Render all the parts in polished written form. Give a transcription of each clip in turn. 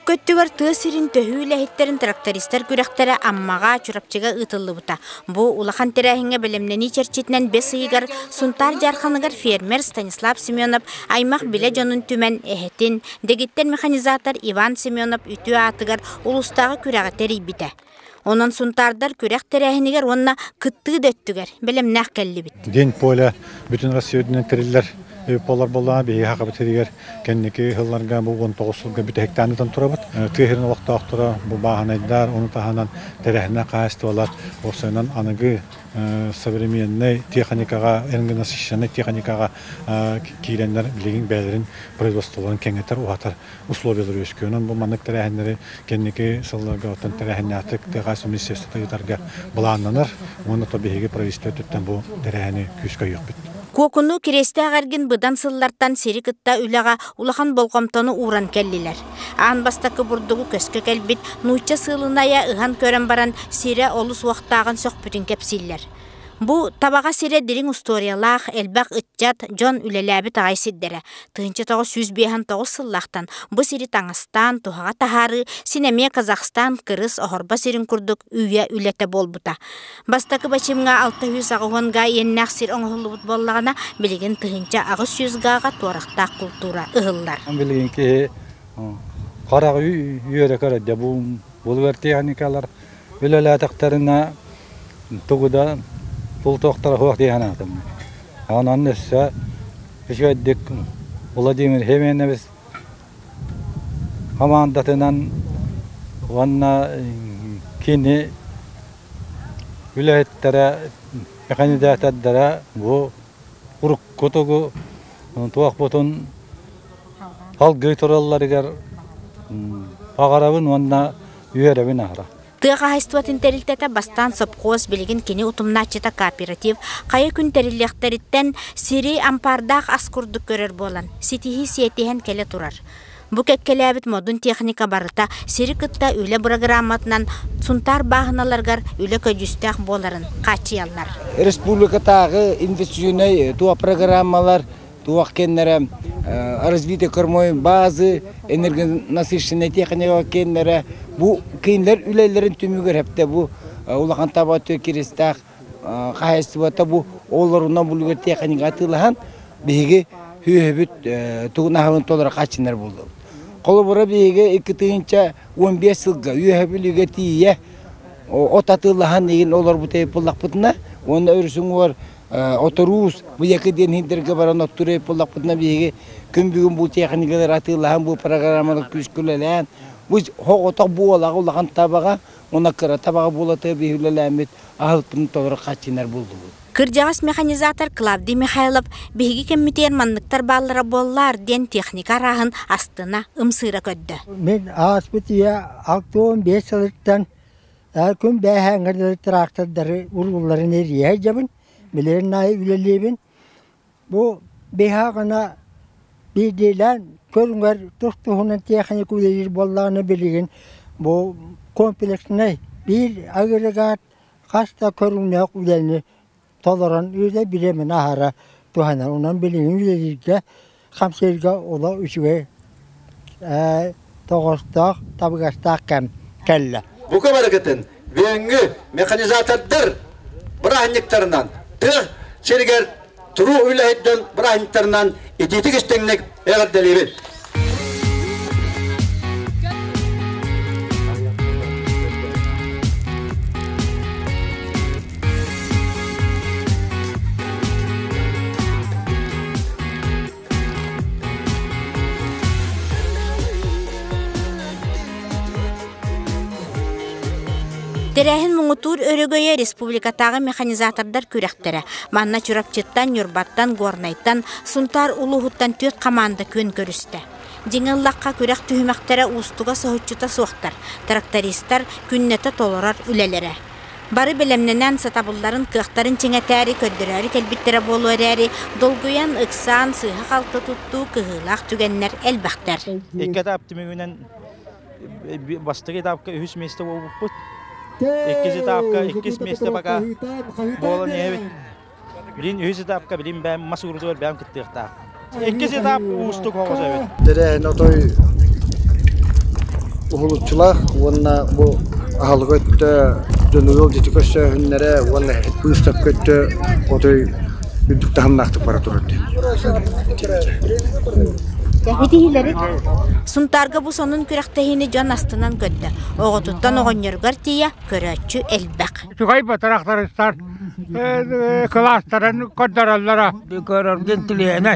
Урукку өттүгэр тыа сирин төһүү үлэһиттэрин трактористар күрэхтэрэ Аммаҕа, Чурапчыга ыытыллыбыта. Бу улахан тэрээһиҥҥэ бэлэмнэнии чэрчитинэн бэс ыйыгар Сунтаар Дьаарханыгар фермер Станислав Семенов аймах-билэ дьонун түмэн эһэтин, дэгиттэр механизатор Иван Семенов үтүө аатыгар улуустааҕы күрэҕи тэрийбитэ. Онон сунтаардар күрэх тэрээһинигэр уонна кыттыы да өттүгэр бэлэмнээх кэллибит. День поля бүтүн Россия үрдүнэн тэриллэр полар буоллаҕына биһиги Сахабыт сиригэр кэнники сылларга бу 19 сылга бүтэһиктээн ыытан турабыт. Тыа сирин олохтоохторо бу бааһынайдар, ону таһынан тэрээһиннээх хаһаайыстыбалар уопсайынан аныгы современнай техникаҕа, энергонасыщеннай техникаҕа киирэннэр билигин бэйэлэрин производстволарын кэҥэтэр, уһатар условиялар үөскүө. Онон бу маннык тэрээһиннэри кэнники сылларга оттон тэрээһиннээхтик тыа министерствота ыытарга былааннанар уонна то биһиги правительство өттүттэн бу тэрээһини күүскэ өйүөхпүт. Куокуну Кириэстээх эргин быдан сыллартан сири кытта үлэҕэ улахан болҕомтону ууран кэллилэр. Аан бастакы бурдугу көскө кэлбит нуучча сыылынайа ыһан көрөн баран сирэ олус уохтааҕын сөхпүтүн кэпсииллэр. Бу Табаҕа сирэ дириҥ устуоруйалаах, элбэх ыччат, дьон үлэлээбит аҕай сирдэрэ. 1959 сыллаахтан бу сири таҥастаан, туһаҕа таһаарыы син эмиэ Казахстан кырыс оһорбо сирин курдук үйэ үлэтэ буолбута. Бастакы бачыымҥа 680 га иэннээх сир оҥоһуллубут буоллаҕына, билигин 1800 гааҕа туорахтаах култуура ыһыллар. Билигин киһи хараҕы үөрэ көрөдө бу булгар техникалар үлэлээтэхтэринэ тугу да бултуохтара суох дии санаатым. Онон өссө үчүгэйдик Владимир Семенович хамаандатынан уонна кини үлэһиттэрэ, механизатордара бу урукку тугу туохпутун салгыы туралларыгар баҕарабын уонна үөрэбин аһара. Тыа хаһаайыстыбатын тэрилтэтэ бастаан сопхуос, билигин кини утумнааччыта кооператив хайа күн тэриллиэхтэриттэн сири ампаардаах ас курдук көрөр буолан, ситиһии сиэтиһэн кэлэ турар. Бу кэккэлээбит модун техника барыта сири кытта үлэ бырагырааматынан Сунтаар бааһыналарыгар үлэ көдьүүстээх буоларын хааччыйаллар. Республикатааҕы инвестиционнай туох программалар туох кэннэрэ развитие кормовой базы, энергонасыщенная техника кэннэрэ бу кинилэр үлэлэрин түмүгэр хэптэ бу улахан таба киристээх хаһаайыстыбата бу олорунан булугар техника атыылаһан биһиги сүөһүбүт тугун аһылын толоро хааччынар буоллубут. Холобура биһиги 2015 сылга үөһэ бүлүүгэ тиийэ от атыылаһан игин олорбут буллахпытына уонна өрүс уҥуор Оторуус Буякы диэн иһинтэргэ баран оттур буоллахпытына биһиги күн бүгүн бу техникалары атыылаһан бу программаны күүскэ үлэлээн бу соҕотох буолаҕа улахан табаҕа уонна кыра табаҕа буолатыгар биһи үлэлээммит аһылыкпытын толору хааччынар буоллубут. Кырдьаҕас механизатор Клавдий Михайлов биһиги кэммитигэр манныктар бааллара буоллаар диэн техника арааһын астына, ымсыыра көрдө. Мин ааспыт үйэ 65 сылыттан Күн бээһээҥҥэ трактордары уруулларын эрийэ сылдьабын, билигин аайы үлэлиибин. Бу биһааҕына биирдиилээн көрүҥэр тус-туһунан техника үлэлиир буоллаҕына билигин бу комплекснай биир агрегат хас да көрүҥнээх үлэни толорон үлэ бириэмэни аһара туһанар. Онон билигин үлэлииргэ, хамсыырга олох үчүгэй тоҕоостоох, табыгастаах кэм кэллэ. Бука барыгытын бүгүҥҥү механизатордар бырааһынньыктарынан тыа сиригэр туруу үлэһит дьон бырааһынньыктарынан итиитик истиҥник эҕэрдэлиибин! Тэрээһин муҥутуур өрөгөйө республикатааҕы механизатордар күрэхтэрэ. Манна Чурапчыттан, Ньурбаттан, Горнайтан, Сунтаар улууһуттан түөрт хамаанда күөн көрүстэ. Дьиҥэ ыллахха, күрэх түһүмэхтэрэ уустуга соһуччута суохтар, трактористар күннэтэ толорор үлэлэрэ. Бары бэлэмнэнэн, сатабылларын, кыахтарын чиҥэтээри, көрдөрөөрү кэлбиттэрэ буолуо эрээри, долгуйан, ыксаан, сыыһа-халты туттуу кыһыылаах түгэннэр элбэхтэр. Икки этап түмүгүнэн бастакы этапка үһүс миэстэ буолбуппут. Иккис этапка иккис миэстэ пока буолан иһэбит. Билин үһүс этапка билин бэйэм мас уурутугар бэйэм кыттыахтаах. Иккис этап уустук оҕус эбит. Тэрээһин отой Уһулуччулаах уонна бу аһылык өттө дьону ыалдьыты көрсөөһүннэрэ уонна быыстапка өттө отой үрдүк таһымнаахтык бара турар диэн. Сунтаарга бу сонун күрэхтэһиини дьон астынан көрдө. Оҕотуттан оҕонньоругар тиийэ көрөөччү элбэх. Үчүгэй батарахтарыстар кылаастарын көрдөрөллөрө. Көрөргүн тилиэнэ.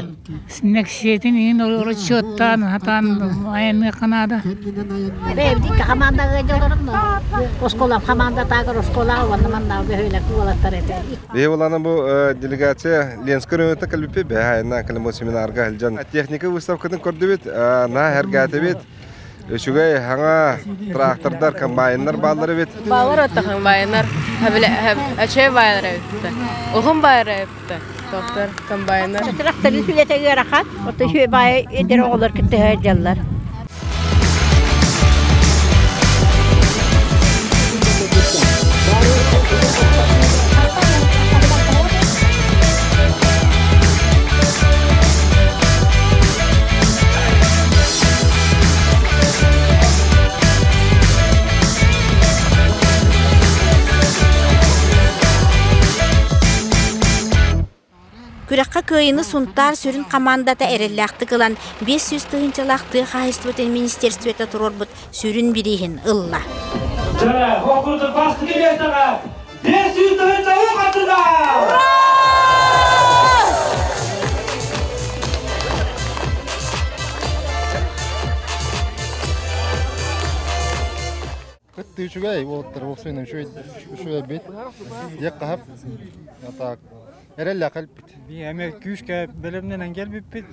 Нэксиэтин иһин расчеттаан хатаан айанныахха наада. Бэйэбит командаҕа дьолорум оскуолам командатаагар оскуолаҕа уонна маннааҕы бөһүөлэк уолаттар этэ. Биһи буланы бу делегация Ленскэй районуттан кэлбиппит, бэһэ кэлэн бу семинарга сылдьан техника выставкатын көрдүбүт, наһаа сэргээтибит. Үчүгэй хаҥа трактордар, комбайннар бааллар эбит. Баалар отто комбайннар, ачай баалар эбит. Ухун баалар эбит. Доктор, комбайнер. Тракторы сүлэтэ ыарахан, ото үчүгэй баайы эдэр оҕолор кытта сылдьаллар. Күрэххэ кыайыны Сунтаар сүрүн хамаандата эрэллээхтик ылан 500 тыһыынчалаах тыа хаһаайыстыбатын министерствета туруорбут сүрүн бирииһин ылла. Дьэ, курдук бастакы миэстэҕэ 500 тыһыынча уу хатыда! Кытты үчүгэй уолаттар уопсайынан үчүгэй үчүгэй бит. Диэк хаһап так эрэллэ кэлбит. Би эме күүскэ бэлэмнэнэн келбиппит.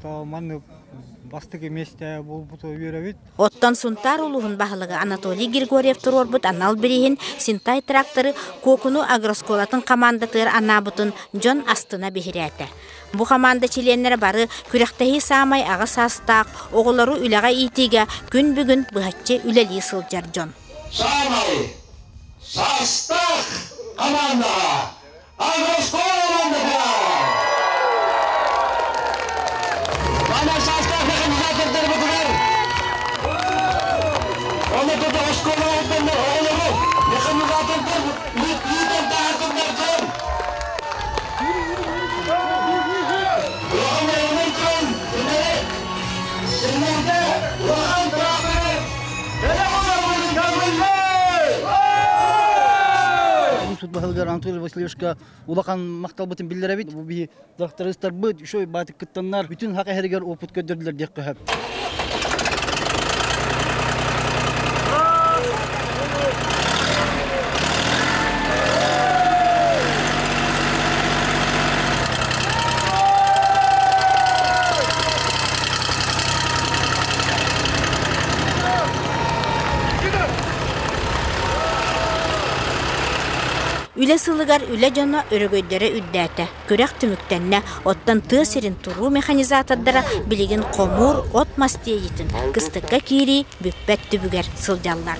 То манны бастакы месте буолбуту үөрэбит. Оттон Сунтаар улууһун баһылыга Анатолий Григорьев туруорбут анал бирииһин Синтай тракторы Куокуну агроскуолатын командатыгар анаабытын дьон астына биһирээтэ. Бу хамаанда чилиэннэрэ бары күрэхтэһии саамай аҕа саастаах оҕолору үлэҕэ иитиигэ күн бүгүн быһаччы үлэлии сылдьар дьон. Саамай саастаах хамаандаҕа агроскуола командата! Саамай саастаах механизатордарбытыгар Оны тута оскуола оҕолору оҕолору механизатордар лидер таһаарбыттар дьон! Суд баһылыгар Анатолий Васильевичка улахан махталбытын биллэрэбит. Бу биһи трактористарбыт, еще баатык кыттаннар бүтүн хак эһэригэр опыт көрдөрдүлэр диэх көһөп. Үлэ сылыгар үлэ дьоно өрөгөйдөрө үрдээтэ. Күрэх түмүктэннэ, оттон тыа сирин туруу механизатордара билигин хомуур от-мас тиэйиитин кыстыкка киирии бүппэт түбүгэр сылдьаллар.